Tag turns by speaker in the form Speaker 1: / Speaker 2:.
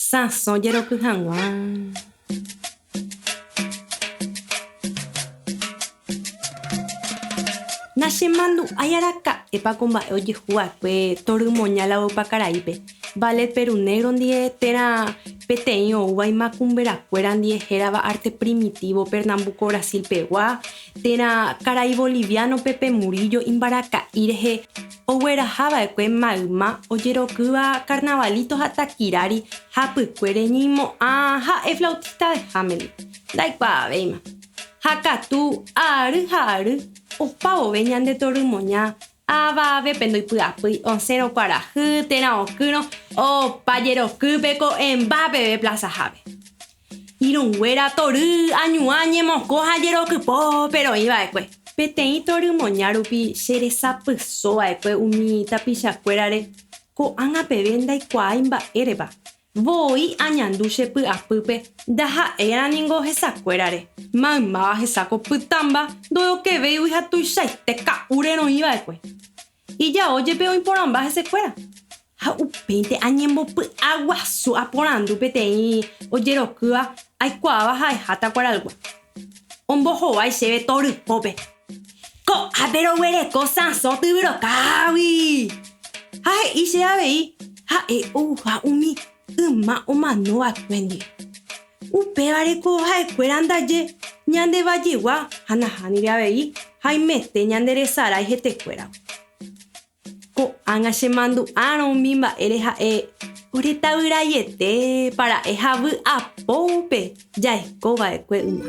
Speaker 1: Sãso jeroky hag̃ua. Nachemandu'ái araka'épa ko mba'e ojehu va'ekue torymoña la Ypakaraípe, Ballet Perú Negro ndive térã peteĩ oúva imakumberakuéra ndive hérava Arte Primitivo Pernambuco Brasil pegua, térã karai boliviano Pepe Murillo imbaraka'i rehe ogueraha va'ekue mayma ojerokýva carnavalito ha takirári hapykuére ñeimo'ã ha'e flautista de Hamelin. Ndaikuaavéima. Ha katu ary ha ary opa vove ñande torymoña avavépe ndoipy'apýi osẽrõ kuarahy térã okýrõ opa jerokýpe ko'ẽmba peve plazahápe. Irũnguéra tory añuã ñemokõ ha jerokypópe roĩ va'ekue. Peteĩ tory moña rupi che resapyso va'ekue umi tapichakuérare, ko'ág̃a peve ndaikuaái mba'érepa. Voi añandu che py'apýpe ndaha'éirã ningo hesakuérare. Maymáva hesa ko pytãmba ndoyokevéigui ha tuichaite ka'úre roĩ va'ekue. Ijao jepe oĩporãmba hesekuéra. Ha upéinte añembopy'aguasu aporandu peteĩ ojerokýva aikuaáva ha'eha takuaraygua. Ombohovái chéve torypópe. Ko'ápe roguereko sãso tyvyrokágui! Ha he'i che avei ha'e ouha umi yma omano va'ekue ndive. Upévare ko ha'ekuéra ndaje ñande vallegua ha nahániri avei haimete ñande resarái hetekuéragui. Ko'ág̃a chemandu'árõ umi mba'ére ha'e ore tavyraiete para'e ha vy'apópe jaiko va'ekue yma.